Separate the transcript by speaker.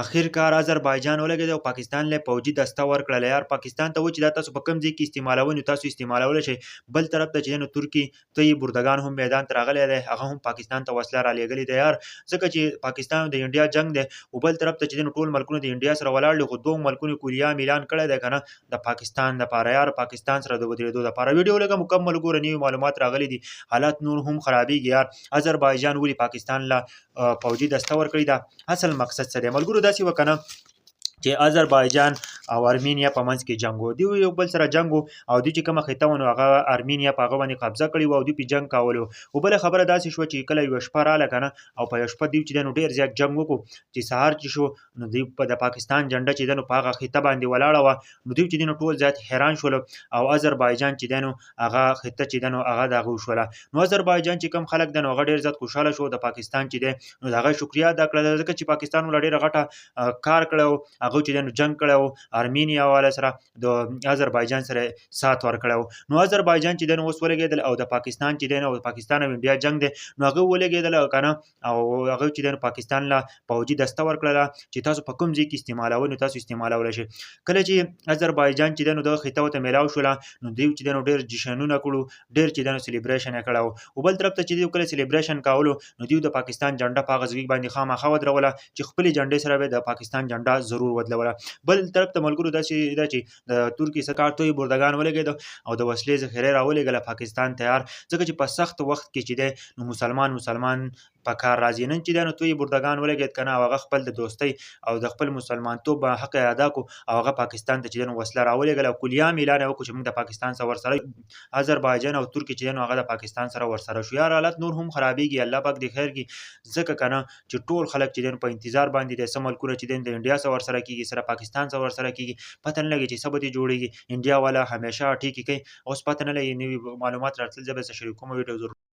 Speaker 1: اخر کار آذربایجان ولګید او پاکستان له پوجي دسته ورکړله. یار پاکستان ته و چې دا تاسو په کوم ځای کې استعمالوئ نو تاسو استعمالولی شئ. بل طرف ته چې نو ترکي طیب اردګان هم میدان ته راغلی دی، هغه هم پاکستان ته وسله رالیږلې ده یار، ځکه چې پاکستان او د انډیا جنګ دی. او بل طرف ته چې نو ټول ملکونه د انډیا سره ولاړ دي، خو دوو ملکونو کولیا اعلان کړی دی کنه د پاکستان دپاره، یار پاکستان سره د ودرېدو دپاره. ویډیو لږه مکمل وګوره، نوي معلومات راغلي دي، حالات نور هم خرابېږي یار. آذربایجان ولې پاکستان له پوجي دسته ورکړې ده، اصل مقصد څه دی ملګرو؟ داسې وکنه چې آذربایجان او ارمینیا په منځ کې جنگ و، دوی یو بل سره جنگ و او دوی چې کومه خطه ونه هغه ارمینیا په هغه باندې قبضه کړې وه او دوی په جنگ کولو. او بله خبره داسې شوه چې کله یوه شپه راله که نه او په یوه شپه دوی چې دی نو ډېر زیات جنګ وکړو، چې سهار چې شو نو دوی په د پاکستان جنډه چې ده نو په هغه خطه باندې ولاړه وه. نو دوی چې دی نو ټول زیات حیران شول او آذربایجان چې دی نو هغه خطه چې ده نو هغه د هغه وشوله. نو آذربایجان چې کوم خلک ده نو هغه ډېر زیات خوشحاله شو، د پاکستان چې دی نو د هغه شکریه ادا کړله، ځکه چې پاکستان ولا ډېره غټه کار کړی و، هغه چې دی نو جنګ کړی و ارمینیا والا سره، د آذربایجان سره سات ورکړی و. نو آذربایجان چې دی نو اوس ولګېدل او د پاکستان چې دی نو پاکستان او انډیا جنګ دی نو هغه ولګېدل که نه او هغه چې دی نو پاکستان له پوجي دسته ورکړله چې تاسو په کوم ځای کې استعمالوئ نو تاسو استعمالولی شئ. کله چې آذربایجان چې دی نو دغه خطه ورته میلاو شوله نو دوی چې دی نو ډېر جشنونه کړو، ډېر چې دی نو سلیبریشن یې کړی و. او بل طرف ته چې دوی کله سلیبریشن کولو نو دوی د پاکستان جنډه په هغه ځای باندې خامخا ودروله چې خپلې جنډې سره به د پاکستان جنډه ضرور ودروله. بل طرف ته ملګرو داسې ده چې د ترکي سرکار توی بردګان ولګېد او د وسلې ذخیره راولېږله پاکستان تیار، ځکه چې په سخت وخت کې چې دی نو مسلمان مسلمان په کار راځي. نن چې دی نو توی بردګان ولګېد که نه او هغه خپل د دوستۍ او د خپل مسلمانتوب حق یې ادا کو او هغه پاکستان ته چې دی نو وسله راولېږله او کلیام اعلان یې وکړو چې موږ د پاکستان سره ورسره آذربایجان او ترکي چې دی نو هغه د پاکستان سره ورسره شو. یار حالت نور هم خرابېږي، الله پاک دې خیر کړي، ځکه که نه چې ټول خلک چې دین په انتظار باندې دی، څه ملکونه چې دین د انډیا سره ورسره کیږي، سره پاکستان سره ورسره کیږي، پته نه لګي چې څه به دې جوړیږي. انډیا والا همیشه ټیکې کوي، اوس پته نه لګي. نوي معلومات راتلل زه به څه شریکوم ویډیو ضرور.